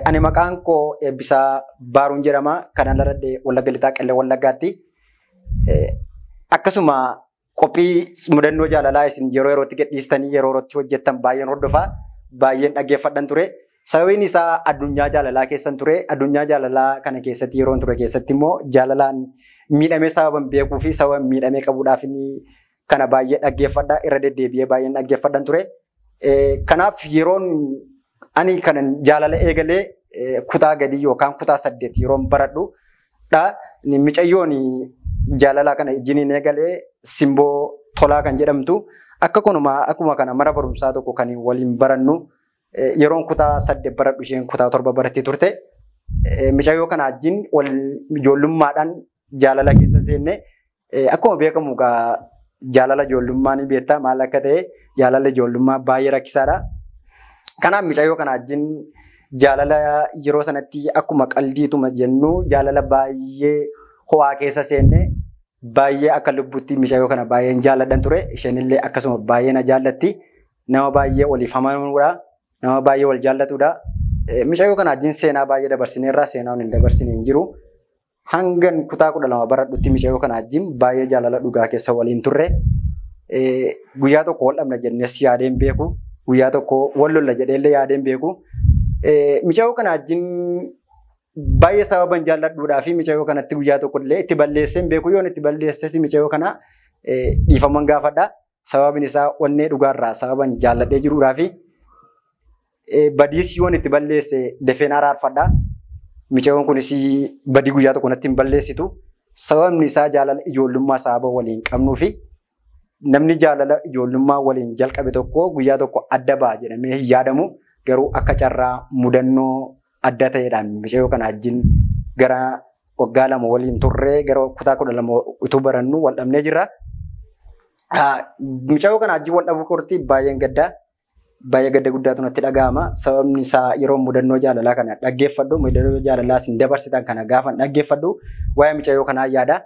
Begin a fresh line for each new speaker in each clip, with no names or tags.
Ani maqaan koo Eebbisaa Baaruun jedhama. Kanan dhaladhe Wallagga Lixaa Qellem Wallaggaatti. Akkasuma qophii mudannoo jaalalaa isin yeroo yerootti gadhiistanii yeroo yerootti hojjettan baay'een hordofaa, baay'een dhaggeeffadhan ture. Sababiin isaa addunyaa jaalalaa keessan ture. Addunyaa jaalalaa kana keessatti yeroon ture keessatti immoo jaalalaan miidhamee sababan beekuu fi sababa miidhamee qabuudhaaf kana baay'ee dhaggeeffadha. Irra deddeebi'ee baay'een dhaggeeffadhan ture. Kanaaf yeroon ani kanan jaalala eegalee kutaa gadii yookaan kutaa 8 yeroon baradhu dha. Micayyoon jaalalaa kana ijiniin eegalee Simboo Tolaa kan jedhamtu akka kunuma akkuma kana mana barumsaa tokko kan waliin barannu yeroon kutaa 8 baradhu isheen kutaa 7 baratti turte. Micayyoo kana wajjin wal ijoollummaadhaan jaalala keessa seenne. Akkuma beekamu egaa jaalala ijoollummaa ni beektaa maal akka ta'e, jaalala ijoollummaa baay'ee rakkisaadha. Kanaaf micayyoo kana wajjin jaalala yeroo sanatti akkuma qaldiituma jennu jaalala baay'ee ho'aa keessa seenne, baay'ee akka lubbuutti micayyoo kana baay'een jaalladhan ture. Isheen illee akkasuma baay'ee na jaallatti. Nama baay'ee waliif amanuudha. Nama baay'ee wal jaallatudha. Micayyoo kana wajjin seenaa baay'ee dabarsineerra, seenaa hin dabarsine hin jiru. Hangan kutaa 12 baradhutti micayyoo kana wajjin baay'ee jaalala dhugaa keessa waliin turre. Guyyaa tokko wal dhabna jennees yaadeen beeku. Guyyaa tokko wal lolla jedheellee yaadeen beeku. Micayyoo kana wajjin baay'ee sababan jaalladhuudhaa fi micayyoo kanatti guyyaa tokko illee itti balleessee hin beeku. Yoon itti balleesses micayyoo kana dhiifaman gaafadha. Sababni isaa onnee dhugaarraa sababan jaalladhee jiruudhaa fi badiis yoon itti balleesse dafeen araarfadha. Micayyoon kunis badii guyyaa tokko natti hin balleessitu. Sababni isaa jaalala ijoollummaa sababa waliin qabnuu fi namni jaalala ijoollummaa waliin jalqabe tokko guyyaa tokko adda ba'a jedhamee hin yaadamu. Garuu akka carraa mudannoo adda ta'eedhaan micayyoo kana wajjin gara waggaa 2 waliin turree gara kutaa 12 utuu barannu wal dhabnee jirra. Micayyoo kana wajjin wal dhabuu kootti baay'een gaddaa. Baay'ee gadda guddaatu natti dhaga'ama. Sababni isaa yeroo mudannoo jaalalaa kana dhaggeeffadhu, mudannoo jaalalaa isin dabarsitan kana gaafa dhaggeeffadhu waa'ee micayyoo kanaa yaada.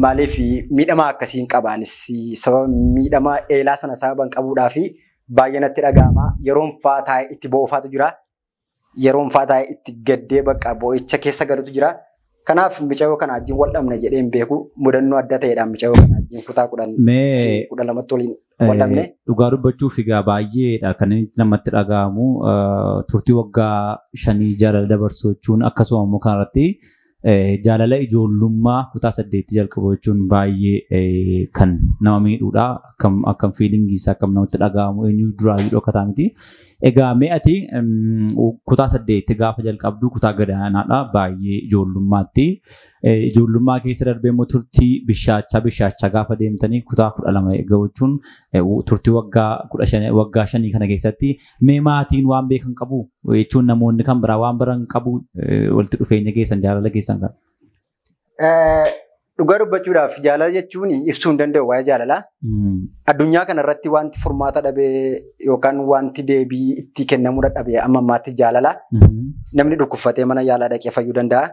Maaliif miidhama akkasii hin qabaanis sababa miidhama eelaa sana sababan qabuudhaa fi baay'ee natti dhaga'ama. Yeroon faa taa'ee itti boo'ufaatu jira. Yeroon faa taa'ee itti gaddee bakka boo'icha keessa galutu jira. Kanaaf micayyoo kana wajjin wal dhabna jedhee hin beeku. Mudannoo adda ta'eedhaan micayyoo kana wajjin kutaa 12tti waliin wal dhabne.
Dhugaa dubbachuuf egaa baay'eedha kan inni namatti dhaga'amu. Turtii waggaa 5 jaalala dabarsuu jechuun akkasuma immoo kanarratti jaalala ijoollummaa kutaa 8 jalqabu jechuun baay'ee kan nama miidhuudha. Akkam fiilingii isaa akkam namatti dhaga'amu eenyu duraayyuu dhokkataa miti. Egaa mee ati kutaa 8 gaafa jalqabdu kutaa gadaanaadha baay'ee ijoollummaatti. Ijoollummaa keessa darbee immoo turtii bishaachaa gaafa deemtanii kutaa 12 gahuun turtii waggaa 15 waggaa 5 kana keessatti mee maatiin waan beekan qabu jechuun namoonni kan biraa waan baran qabu walitti dhufeenya keessan jaalala keessan kana.
Dhugaa dubbachuudhaaf jaalala jechuun ibsuu hin danda'u waa'ee jaalalaa. Addunyaa kanarratti wanti furmaata dhabee yookaan wanti deebii itti kennamuu dadhabee amma ammaatti jaalala. Namni dhukkubfatee mana yaalaa dhaqee fayyuu danda'a.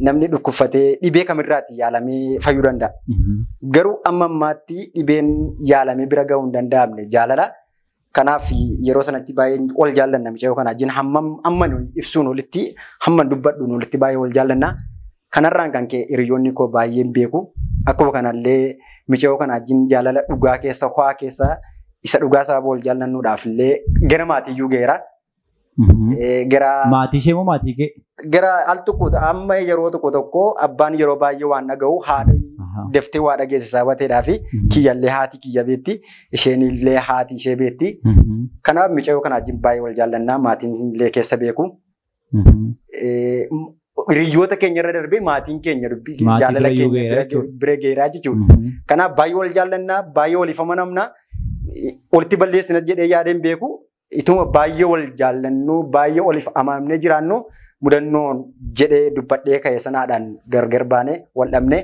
Namni dhukkubfatee dhibee kamirraatti yaalamee fayyuu danda'a. Garuu amma ammaatti dhibeen yaalamee bira gahuu hin danda'amne jaalala. Kanaaf yeroo sanatti baay'ee wal jaallanna micayyoo kana wajjin hamma ibsuun olitti hamma dubbadhuun olitti baay'ee wal jaallanna. Kanarraan kan ka'e hiriyoonni koo baay'een beeku. Akkuma kanallee micayyoo kana wajjin jaalala dhugaa keessa ho'aa keessa isa dhugaa sababa wal jaallannuudhaaf illee gara maatiiyyuu geera. Gara
maatii ishee moo maatii kee?
Gara al tokko amma yeroo tokko tokko abbaan yeroo baay'ee waan dhaga'u haadha daftee waa dhageesse sababa ta'eedhaa fi kiyyallee haati kiyya beetti isheen illee haati ishee beetti. Kanaaf micayyoo kana wajjin baay'ee wal jaallannaa maatiin illee keessa beeku. Hiriyoota keenya irra darbee maatiin keenya dubbii jaalala keenya bira geeraa jechuudha. Kanaaf baay'ee wal jaallannaa baay'ee waliif amanamna walitti balleessina jedhee yaadeen beeku. Ituma baay'ee wal jaallannu baay'ee waliif amanamnee jiraannu mudannoon jedhee dubbadhee ka'e sanaadhaan gargar baane wal dhabne.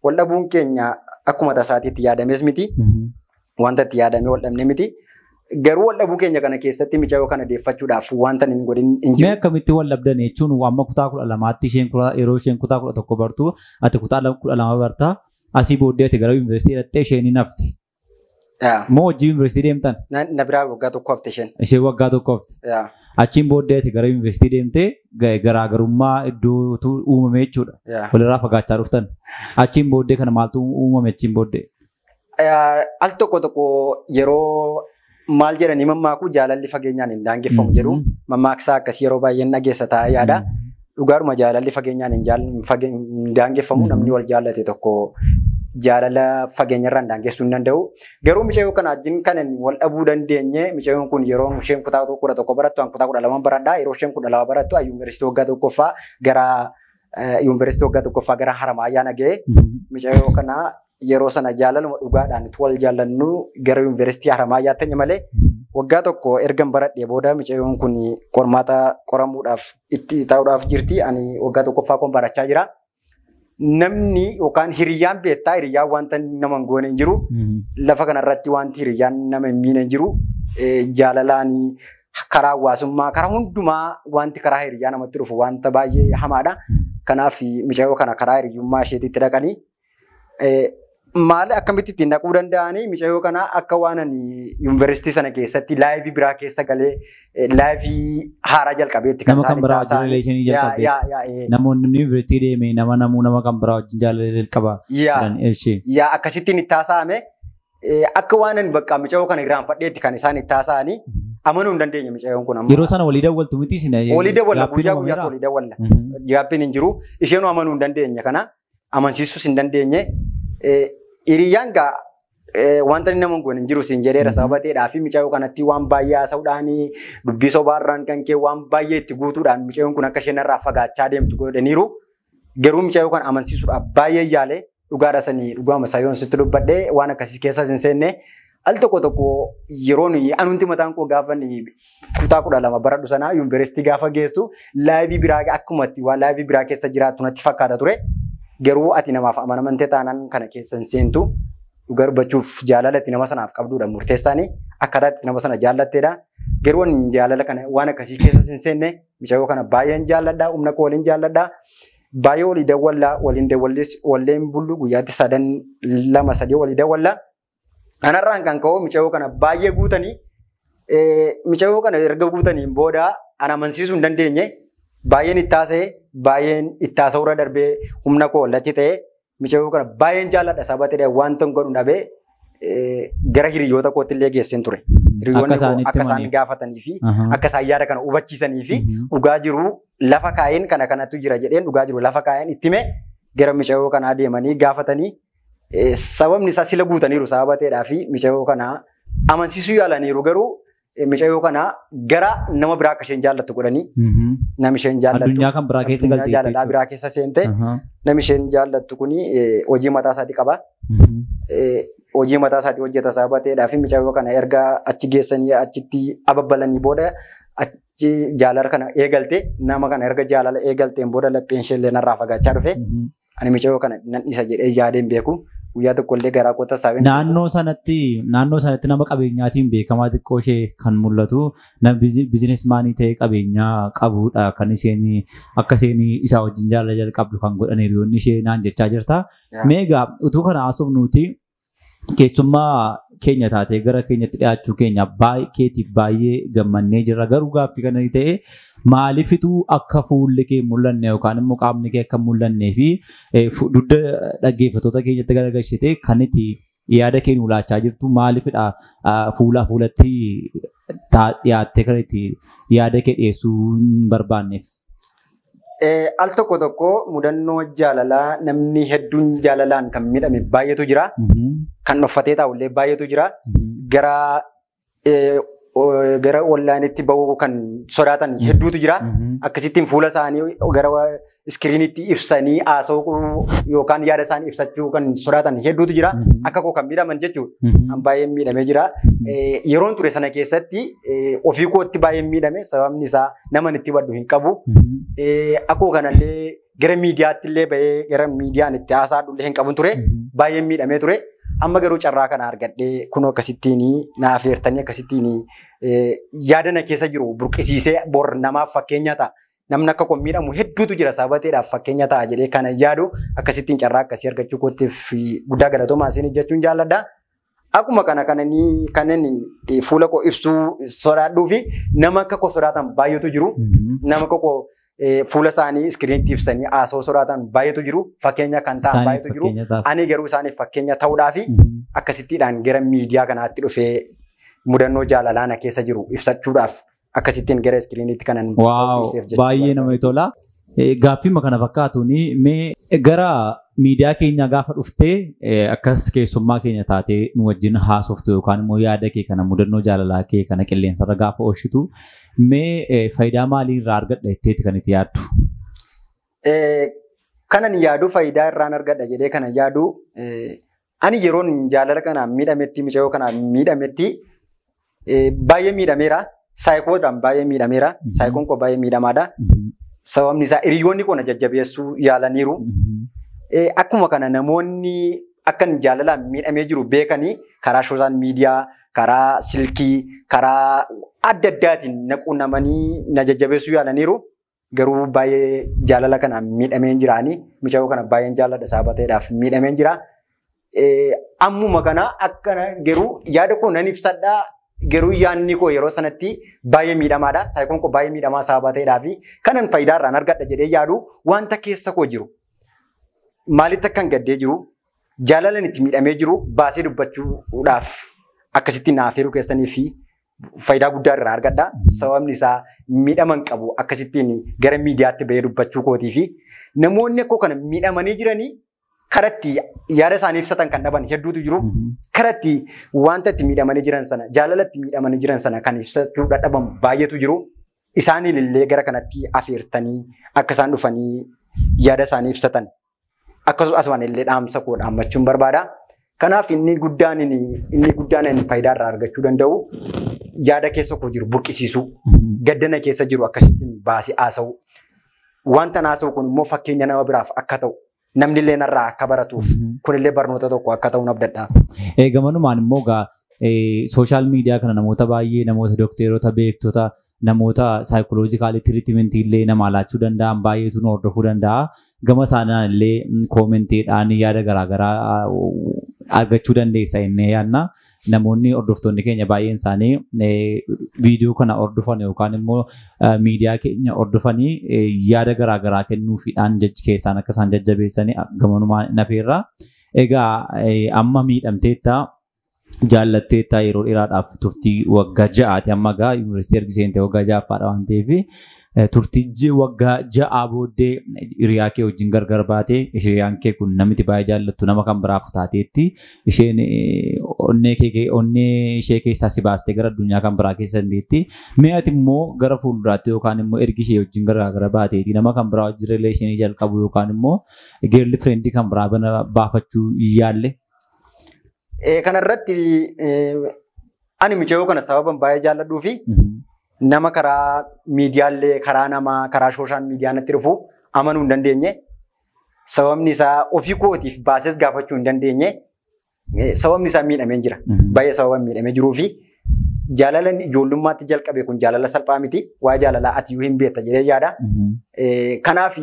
Wal dhabuun keenya akkuma tasaatiitti yaadames miti. Wanta itti yaadamee wal dhabne miti. Garuu wal dhabuu keenya kana keessatti micayyoo kana deeffachuudhaaf wanta hin godhin hin jiru.
Mee akkamitti wal dhabdan jechuun amma kutaa 12tti isheen yeroo isheen kutaa 11 bartu ati kutaa 12 barta asii booddee ati gara yuunivarsiitii dhaqxee isheen hin hafti. Moo hojii yuunivarsiitii deemtan?
Na biraa waggaa tokko hafte isheen.
Isheen waggaa tokko hafte. Achiin booddee ati gara yuunivarsiitii deemtee garaagarummaa iddootu uumame jechuudha. Walirraa fagaachaa dhuftan. Achiin booddee kana maaltu uumame achiin booddee?
Al tokko tokko yeroo maal jedhanii mammaaku jaalalli fageenyaan hin daangeffamu jedhu mammaaksaa akkasii yeroo baay'een dhageessa taa'ee yaada. Dhugaadhuma jaalalli fageenyaan hin daangeffamu namni wal jaallate tokko jaalala fageenyarraa hin daangessuu hin danda'u. Garuu mucayyoo kana wajjin kan wal dhabuu dandeenye mucayyoon kun yeroo isheen kutaa 11 barattu an kutaa 12 baradhaa yeroo isheen 12 barattu yuunivarsiitii waggaa tokkoffaa gara yuunivarsiitii waggaa tokkoffaa gara Haramaayaa naga'e mucayyoo kana yeroo sana jaalaluma dhugaadhaan wal jaallannu gara yuunivarsiitii Haramaayaa ta'e malee waggaa tokko ergan baradhee booda mucayyoon kun qormaata qoramuudhaaf itti taa'uudhaaf jirti. Ani waggaa tokkoffaa kun barachaa jira. Namni yookaan hiriyyaan beektaa hiriyyaan wanta nama hin goone hin jiru. Lafa kanarratti wanti hiriyyaan nama hin miine hin jiru. Jaalalaan karaa hawaasummaa karaa hundumaa wanti karaa hiriyyaa namatti dhufu wanta baay'ee hamaadha. Kanaaf mucayyoo kana karaa hiriyyummaa isheetitti dhaqanii maal akkamitti ittiin dhaquu danda'anii mucayyoo kana akka waan ani yuunivarsiitii sana keessatti laayivii biraa keessa galee laayivii haaraa jalqabeetti
kan nama kan biraa wajjin rileeshinii jalqabee namoonni yuunivarsiitii deeme nama namuu nama kan biraa wajjin jaalala jalqaba.
Yaa akkasittiin itti haasa'ame akka waan ani bakka mucayyoo kana irraanfadheetti kan isaan itti haasa'anii amanuu hin dandeenye mucayyoon kun amma.
Yeroo sana walii dawwaltu miti isin?
Walii dawwalla guyyaa guyyaatti walii dawwalla. Gaaffiin hin jiru isheenuu amanuu hin dandeenye kana amansiisuus hin dandeenye. Hiriyyaan gaa wanta inni nama hin goone hin jiru siin jedheera sababa ta'eedhaa fi mucayyoo kanatti waan baay'ee haasa'uudhaan dubbii sobaarraan kan ka'e waan baay'ee itti guutuudhaan mucayyoon kun akka isheen irraa fagaachaa deemtu godhaniiru. Garuu mucayyoo kana amansiisuudhaaf baay'ee yaale dhugaadha sanii dhugaama saayyoon sitti dubbadhee waan akkasii keessas hin seenne. Al tokko tokko yeroo nuyi anumti mataan koo gaafa kutaa 12 baradhu sanaa yuunivarsiitii gaafa geessu laayivii biraa akkumatti waan laayivii biraa keessa jiraattu natti fakkaata ture. Garuu ati namaaf amanamtee taanaan kana keessa hin seentu dhugaa dubbachuuf jaalala itti nama sanaaf qabduudha murteessaanii akkaataa itti nama sana jaallatteedha. Garuu ani jaalala kana waan akkasii keessa hin seenne mucayyoo kana baay'een jaalladha humna koo waliin jaalladha. Baay'ee walii dawwalla waliin dawwallis walleen bullu guyyaatti 3 2 3 walii dawwalla. Kanarraan kan ka'u mucayyoo kana baay'ee guutanii mucayyoo kana erga guutaniin booda ana amansiisuu hin dandeenye baay'een itti haasa'e baay'een itti haasa'uurra darbee humna koo wallatti ta'e mucayyoo kana baay'een jaalladha sababa ta'e wanta hin godhu dhabee gara hiriyoota kootti illee geesseen ture. Hiriyoonni koo akka isaan gaafatanii fi akka isaan yaada kana hubachiisanii fi dhugaa jiru lafa kaa'een kana kanatu jira jedheen dhugaa jiru lafa kaa'een itti hime gara mucayyoo kanaa deemanii gaafatanii sababni isaa sila guutaniiru sababa ta'eedhaa fi mucayyoo kana amansiisuu yaalaniiru garuu mucayyoo kana gara nama biraa akka isheen jaallattu godhanii nama isheen jaallattu
addunyaa kan biraa keessa galtee
jaalalaa biraa keessa seente nama isheen jaallattu kuni hojii mataa isaatii qaba. Hojii mataa isaatii hojjeta sababa ta'eedhaa fi mucayyoo kana erga achi geessanii achitti ababbalanii booda achi jaalala kana eegalte nama kana erga jaalala eegalteen booda lapheen ishee illee narraa fagaachaa dhufe ani mucayyoo kana nan isa jedhee yaadeen beeku. Guyyaa tokko illee garaa koo tasaabeen.
Naannoo sanatti nama qabeenyaatiin beekamaa xiqqoo ishee kan mul'atu bizinesmaanii ta'ee qabeenyaa qabudha kan isheen akka isheen isaa wajjin jaalala jalqabdu kan godhan hiriyoonni ishee naan jechaa jirta. Mee egaa utuu kana haasofnuuti keessummaa keenya taatee gara keenyatti dhiyaachuu keenya keetiif baay'ee gammannee jirra. Garuu gaaffii kana ta'e maaliifitu akka fuulli kee mul'anne yookaan immoo qaamni kee akka mul'annee fi dugda dhaggeeffattoota keenyatti garagalchitee kan itti yaada kee nu laachaa jirtu maaliifidha fuulaa fuulatti dhiyaattee kan itti yaada kee dhiyeessuu hin barbaanneef?
Al tokko tokko mudannoo jaalalaa namni hedduun jaalalaan kan miidhame baay'eetu jira. Kan dhoffatee taa'ullee baay'eetu jira. Gara onlaayinitti bahuu kan sodaatan hedduutu jira. Akkasittiin fuula isaanii gara iskiriinitti ibsanii haasa'uu yookaan yaada isaanii ibsachuu kan sodaatan hedduutu jira. Akka koo kan miidhaman jechuudha. An baay'een miidhamee jira. Yeroon ture sana keessatti ofii kootti baay'een miidhame sababni isaa nama itti baddu hin qabu. Akkuma kanallee gara miidiyaatti illee bahee gara miidiyaan itti haasa'aa hin qabun ture. Baay'een miidhamee ture. Amma garuu carraa kana argadhee kunoo akkasittiin na afeertanii akkasittiin yaada na keessa jiru burqisiisee bor namaaf fakkeenya ta'a. Namni akka koo miidhamu hedduutu jira sababa ta'eedhaaf fakkeenya ta'a jedhee kana yaadu akkasittiin carraa akkasii argachuu kootiif guddaa galatoomaa isin jechuun jaalladha. Akkuma kana kananii fuula koo ibsuu sodaadhuu fi nama akka koo sodaatan baay'eetu jiru. Nama akka koo fuula isaanii iskiriinitti ibsanii haasawuu sodaatan baay'eetu jiru. Fakkeenya kan ta'an baay'eetu jiru. Ani garuu isaaniif fakkeenya ta'uudhaa fi akkasittiidhaan gara miidiyaa kanaatti dhufee mudannoo jaalalaa na keessa jiru ibsachuudhaaf akkasittiin gara iskiriinitti kanan
qopheesseef jechuudha. Baay'ee namatti tola. Gaaffii kana fakkaatuun mee gara miidiyaa keenya gaafa dhuftee akkas keessummaa keenya taatee nu wajjin haasoftu yookaan immoo yaada kee kana mudannoo jaalalaa kee kana qilleensarra gaafa oolchitu mee faayidaa maalii irraa argadha jetteeti kan itti yaaddu?
Kanan yaadu faayidaa irraan argadha jedhee kana yaadu ani yeroon jaalala kanaan miidhametti mucayyoo kanaan miidhametti baay'ee miidhameera. Saayikoodhaan baay'ee miidhameera. Saayikoon koo baay'ee miidhamaadha. Sababni isaa hiriyoonni koo na jajjabeessuu yaalaniiru. Akkuma kana namoonni akkan jaalalaan miidhamee jiru beekanii karaa sooshaal miidiyaa, karaa silkii, karaa adda addaatiin na quunnamanii na jajjabeessuu yaalaniiru. Garuu baay'ee jaalala kanaan miidhameen jiraanii mucayyoo kana baay'een jaaladha sababa ta'eedhaaf miidhameen jira. Ammuma kana akkana garuu yaada koo nan ibsadhaa. Garuu yaadni koo yeroo sanatti baay'ee miidhamaadha. Saayikoon koo baay'ee miidhamaa sababa ta'eedhaa fi kanan faayidaa irraan argadha jedhee yaadu wanta keessa koo jiru. Maalitti akkan gaddee jiru jaalalan itti miidhamee jiru baasee dubbachuudhaaf akkasitti naaf heeruu keessanii fi faayidaa guddaa irraa argadha. Sababni isaa miidhaman qabu akkasittiin gara miidiyaatti bahee dubbachuu kootii fi namoonni akkoo kana miidhamanii jiranii karatti yaada isaanii ibsatan kan dhaban hedduutu jiru. Karatti wanta itti miidhamanii jiran sana jaalala itti miidhamanii jiran sana kan ibsachuu dadhaban baay'eetu jiru. Isaaniin illee gara kanatti afeertanii akka isaan dhufanii yaada isaanii ibsatan akkasumas asumaan illee dhaamsa koo dhaammachuun barbaada. Kanaaf inni guddaan inni faayidaa irraa argachuu danda'u yaada keessa koo jiru burqisiisuu, gaddana keessa jiru akkasittiin baasee haasa'u. Wanta haasa'u kun immoo fakkeenya nama biraaf akka ta'u namni illee narraa akka baratuuf kunillee barnoota tokko akka ta'u abdadha.
Gamanumaan immoo egaa sooshaal miidiyaa kana namoota baay'ee namoota dookteerota beektota namoota saayikoloojikaalii tiriitimentii illee nama laachuu danda'an baay'eetu nu hordofuu danda'a. Gama isaaniin illee koomentiidhaan yaada garaagaraa argachuu dandeessa inni yaadna. Namoonni hordoftoonni keenya baay'een isaanii viidiyoo kana hordofan yookaan immoo miidiyaa keenya hordofanii yaada garaagaraa kennuufiidhaan keessaan akka isaan jajjabeessanii gamanumaan nafeerra. Egaa amma miidhamteetta jaallatteetta yeroo dheeraadhaaf turtii waggaa ja'aati amma egaa yuunivarsiitii ergi seentee waggaa ja'affaadha waan ta'eef turtii waggaa ja'aa booddee hiriyaa kee wajjin gargar baatee hiriyaan kee kun namni baay'ee jaallattu nama kan biraaf taateetti isheen onnee ishee keessaa si baastee gara addunyaa kan biraa keessa dandeetti. Mee ati immoo gara fuulduraatti yookaan immoo ergi ishee wajjin gargar baateeti nama kan biraa wajjin rileeshinii jalqabu yookaan immoo geerli fireendii kan biraa baafachuu yaalle.
Kanarratti ani mucayyoo kana sababan baay'ee jaalladhuu fi nama karaa miidiyaalee karaa namaa karaa sooshaal miidiyaa natti dhufu amanuu hin dandeenye. Sababni isaa ofii kootiif baasees gaafachuu hin dandeenye. Sababni isaa miidhamee jira. Baay'ee sababa miidhamee jiruu fi jaalalan ijoollummaatti jalqabe kun jaalala salphaa miti. Waa'ee jaalalaa atiyyuu hin beekta jedhee yaada. Kanaaf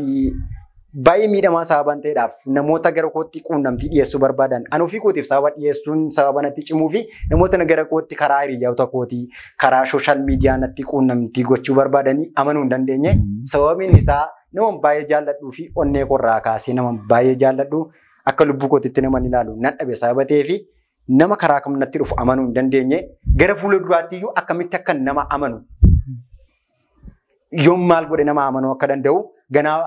baay'ee miidhamaa sababan ta'eedhaaf namoota gara kootti quunnamtii dhiyeessuu barbaadan ani ofii kootiif sababa dhiyeessuun sababa natti cimuu fi namoota gara kootti karaa hiriyoota kootii karaa sooshaal miidiyaa natti quunnamtii gochuu barbaadanii amanuu hin dandeenye. Sababiin isaa nama baay'ee jaalladhuu fi onnee korraa kaasee nama baay'ee jaalladhu akka lubbuu kootitti nama ilaalu nan dhabe sababa ta'eefi nama karaa kam natti dhufu amanuu hin dandeenye. Gara fuula duraatti iyyuu akkamitti akka nama amanu yoom maal godhe nama amanuu akka danda'u ganaa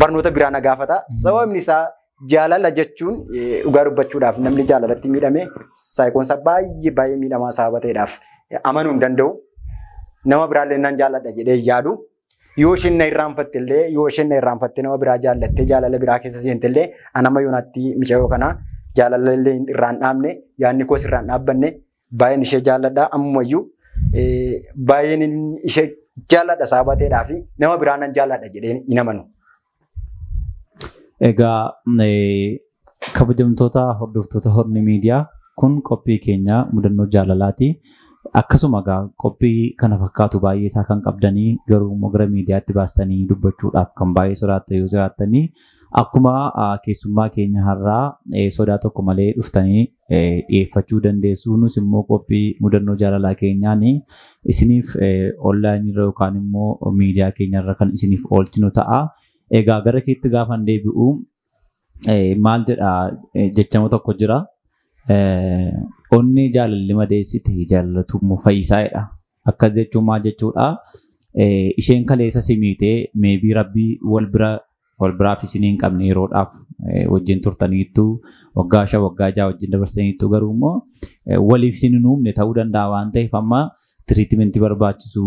barnoota biraa na gaafata. Sababni isaa jaalala jechuun dhugaa dubbachuudhaaf namni jaalalatti miidhame saayikoonsaa baay'ee baay'ee miidhamaa sababa ta'eedhaaf amanuu hin danda'u. Nama biraallee nan jaalladha jedhee yaadu. Yoo isheen na irraanfatte illee yoo isheen na irraanfatte nama biraa jaallattee jaalala biraa keessa seente illee an amma yoonaatti mucayyoo kana jaalala illee irraan dhaabne yaadni koos irraan dhaabbanne baay'een ishee jaalladha ammumayyuu baay'een ishee jaalladha sababa ta'eedhaaf nama biraa nan jaalladha jedhee hin amanu.
Egaa kabajamtoota hordoftoota Horni Miidiyaa kun qophii keenya mudannoo jaalalaati. Akkasuma egaa qophii kana fakkaatu baay'ee isaa kan qabdanii garuu immoo gara miidiyaatti baastanii dubbachuudhaaf kan baay'ee sodaattan yoo jiraattanii Akkuma keessummaa keenya har'aa sodaa tokko malee dhuftanii dhiyeeffachuu dandeessu. Nus immoo qophii mudannoo jaalalaa keenyaan isiniif onlaayinii irra yookaan immoo miidiyaa keenyarra kan isiniif oolchinu ta'a. Egaa gara keetti gaafan deebi'u maal jedha jechama tokko jira. Onni jaalalli madeessite jaalalatu immoo fayyisaa jedha. Akkas jechuun maal jechuudha? Isheen kaleessa si miitee meebii rabbii wal biraaf isin hin qabne yeroodhaaf wajjin turtaniittu waggaa 5 waggaa 6 wajjin dabarsaniittu garuu immoo waliif isin hin uumne ta'uu danda'a waan ta'eef amma tiriitimentii barbaachisu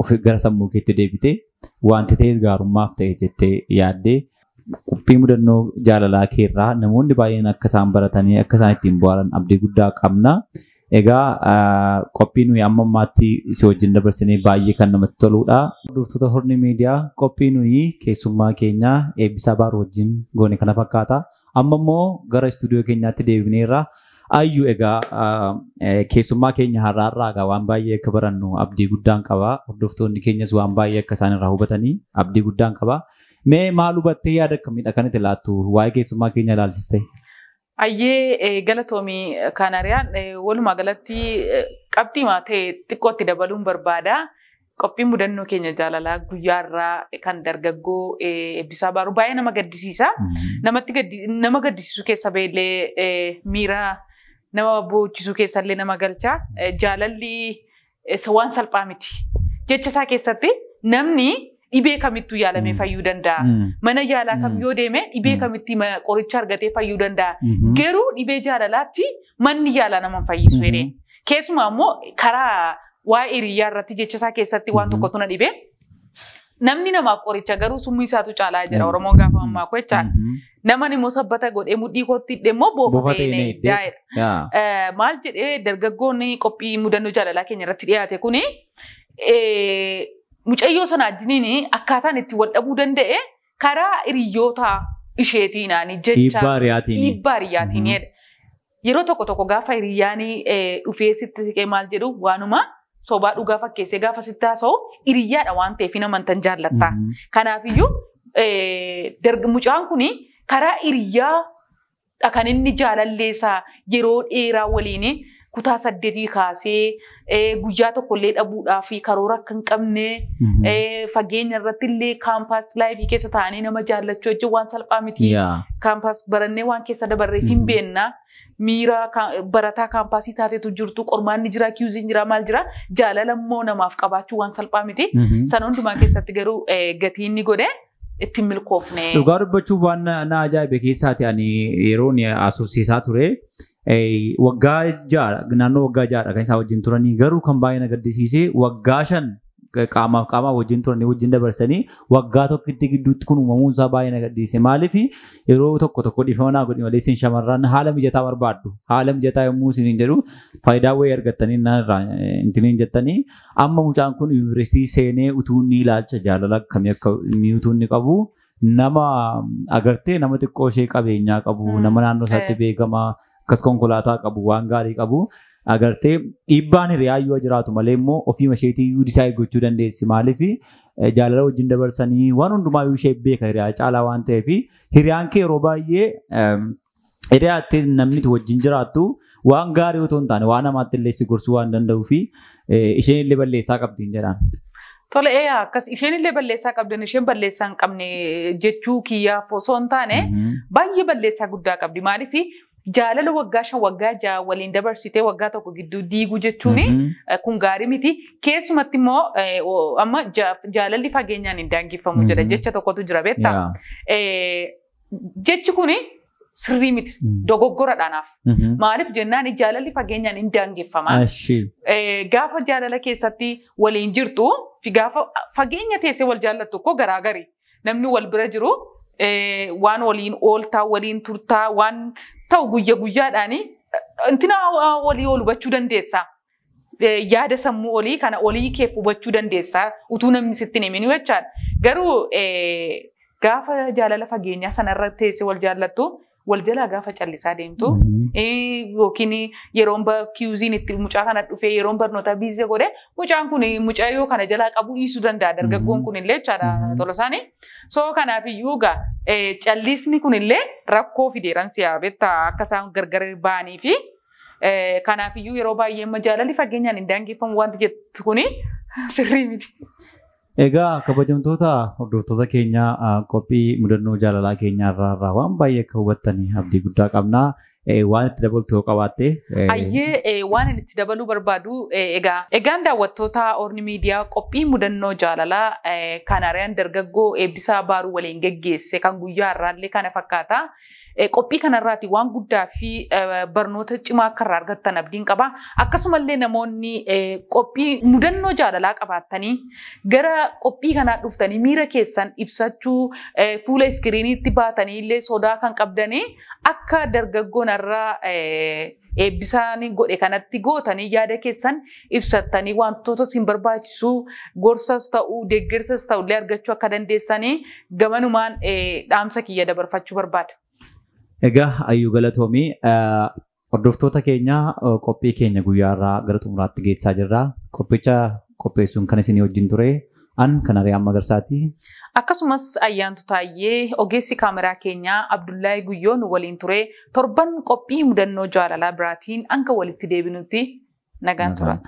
of gara sammuu keetti deebite wanti ta'e gaarummaaf ta'e jettee yaaddee qophii mudannoo jaalalaa keerraa namoonni baay'een akka isaan baratanii akka isaan ittiin bohaaran abdii guddaa qabna. Egaa qophii nuyi amma ammaatti si wajjin dabarsinee baay'ee kan namatti toludha. Hordoftoota Horni Miidiyaa qophii nuyi keessummaa keenya Eebbisaa Baaruu wajjin goone kana fakkaata. Amma immoo gara istuudiyoo keenyaatti deebineerra. Ayyuu egaa keessummaa keenya har'aarraa egaa waan baay'ee akka barannu abdii guddaan qaba. Hordoftoonni keenyas waan baay'ee akka isaan irraa hubatanii abdii guddaan qaba. Mee maal hubattee yaada akkamiidha kan itti laattu waa'ee keessummaa keenya ilaalchiste?
Ayyee galatoomii Kaanariyaan walumaa galatti qabxii ta'e xiqqootti dabaluun barbaada. Qophiin mudannoo keenya jaalalaa guyyaarraa kan dargaggoo Eebbisaa Baaruu baay'ee nama gaddisiisa. Nama gaddisiisu keessa beellee miira nama boochisuu keessallee nama galcha. Jaalalli waan salphaa miti. Jecha isaa keessatti namni dhibee kamittuu yaalamee fayyuu danda'a. Mana yaalaa kam yoo deeme dhibee kamitti qoricha argatee fayyuu danda'a. Garuu dhibee jaalalaatti manni yaalaa nama hin fayyisu jedhee. Keessumaa immoo karaa waa'ee hiriyyaa irratti jecha isaa keessatti waan tokkotu na dhibee. Namni namaaf qoricha garuu summii isaatu caalaa jira Oromoon gaafa ammaa jechaadha. Naman immoo sabbata godhee mudhii kootti hidhee immoo boofa ta'ee daa'edha. Maal jedhee dargaggoonni qophii mudannoo jaalalaa keenya irratti dhiyaate kuni mucayyoo sana wajjiniin akkaataan itti wal dhabuu danda'e karaa hiriyoota isheetiinaani jecha dhiibbaa hiriyyaatiin jedha. Yeroo tokko tokko gaafa hiriyyaan dhufee sitti siqee maal jedhu waanuma sobaa dhugaa fakkeessee gaafa sitti haasa'u hiriyyaadha waan ta'eef namantan jaallatta. Kanaafiyyuu mucaan kun karaa hiriyyaadha kan inni jaalalleessaa yeroo dheeraa waliin kutaa 8 kaasee guyyaa tokkollee dhabuudhaaf karoora akka hin qabne fageenya irratti illee kaampaas laayifii keessa taa'anii nama jaallachuu jechuun waan salphaa miti. Kaampaas barannee waan keessa dabarreef hin beekna. Miira barataa kaampaasii taatetu jirtu qormaanni jira kiuziin jira maal jira jaalala immoo namaaf qabaachuu waan salphaa miti. Sana hundumaa keessatti garuu gatii inni godhe ittiin milkoofne.
Dhugaa dubbachuuf waan na ajaa'ibe keessaati ani yeroo asoosiisaa ture. Waggaa 6 naannoo waggaa 6 kan isaan wajjin turanii garuu kan baay'ee na gaddisiise waggaa 5 qaamaaf qaamaa wajjin turanii wajjin dabarsanii waggaa tokkotti gidduutti kun uumamuun isaa baay'ee na gaddisiise. Maaliif yeroo tokko tokko dhiifama naa godhi malee isin shamarran haala mijataa barbaaddu. Haala mijataa yommuu isin jedhu faayidaa wayii argattanii naan irraa intiniin jettanii amma mucaan kun yuunivarsiitii seenee utuu inni ilaalcha jaalala akkamii akka inni utuu inni qabu nama agartee nama xiqqoo ishee qabeenyaa qabu nama naannoo isaatti beekamaa akkas konkolaataa qabu waan gaarii qabu agartee dhiibbaan hiriyaa yoo jiraatu malee immoo ofiima isheetii iyyuu disaayid gochuu dandeessi. Maaliif jaalala wajjin dabarsanii waan hundumaa iyyuu ishee beeka hiriyaa caalaa waan ta'eef hiriyaan kee yeroo baay'ee hiriyaatti namni wajjin jiraattu waan gaarii otoo hin taane waan namaatti illee si gorsuu waan danda'uu fi isheen illee balleessaa qabdi jedhaan.
Tole akkas isheen illee balleessaa qabdan isheen balleessaa hin qabne jechuu kiyyaaf osoo hin taane baay'ee balleessaa guddaa qabdi. Maaliif jaalala waggaa 5 waggaa 6 waliin dabarsitee waggaa tokko gidduu diiguu jechuun kun gaarii miti. Keessumatti immoo amma jaalalli fageenyaan hin daangeffamu jedha jecha tokkotu jira beektaa. Jechi kun sirrii miti dogoggoradhaanaaf. Maaliif jennaan jaalalli fageenyaan hin daangeffama. Gaafa jaalala keessatti waliin jirtu fi gaafa fageenya teessee wal jaallattu tokko garaagari. Namni wal bira jiru waan waliin ooltaa waliin turtaa waan ta'u guyya guyyaadhaani intina walii ol hubachuu dandeessa. Yaada sammuu olii kana olii keef hubachuu dandeessa utuu namni sitti hin himin jechaadha. Garuu gaafa jaalala fageenyaa sanarra teessee wal jaallattu Wal jalaa gaafa callisaa deemtu yookiin yeroon kiyuuziin itti mucaa kana dhufee yeroon barnoota busy godhe, mucaan kun mucayyoo kana jalaa qabuu dhiisuu danda'a, dargaggoon kun illee jechaadha Tolosaani. So kanaaf iyyuu egaa callisni kun illee rakkoo fideeran si'a beektaa akka isaan gargar ba'anii fi kanaaf iyyuu yeroo baay'ee amma jaalalli fageenyaan hin daangeffamu wanti jettu kuni sirrii miti.
Egaa kabajamtoota hordoftoota keenyaa, qophii mudannoo jaalalaa keenyaa irraa waan baay'ee akka hubattanii abdii guddaa qabna. Waan itti dabaltu yoo qabaatte.
Ayyee, waan inni itti dabaluu barbaadu egaa egaan daawwattoota Orni Miidiyaa, qophii mudannoo jaalalaa kan Ariyaan dargaggoo Eebbisaa Baaruu waliin geggeesse kan guyyaa har'aallee kana fakkaata. Qophii kanarraati waan guddaa fi barnoota cimaa akka irraa argattan abdiin qaba. Akkasumallee namoonni qophii mudannoo jaalalaa qabaattanii gara qophii kanaa dhuftanii miira keessan ibsachuu, fuula iskiriiniitti baatanii illee sodaa kan qabdanii, akka dargaggoon irraa Eebbisaan godhe kanatti gootanii yaada keessan ibsattanii wantoota isin barbaachisu gorsas ta'uu deeggarsas ta'ullee argachuu akka dandeessanii gamanumaan dhaamsa kiyya dabarfachuu barbaada.
Egaa ayyuu galatoomii. Hordoftoota keenya, qophii keenya guyyaa irraa gara xumuraatti geessaa jirra. Qophicha qopheessuun kan isinii wajjin ture an kan Ariyaa Magarsaati.
Akkasumas Ayyaantu Taayyee, ogeessi kaameraa keenyaa Abdullahi Guyyoon waliin ture. Torban qophii mudannoo jaalalaa biraatiin hanga walitti deebinutti nagaan tura.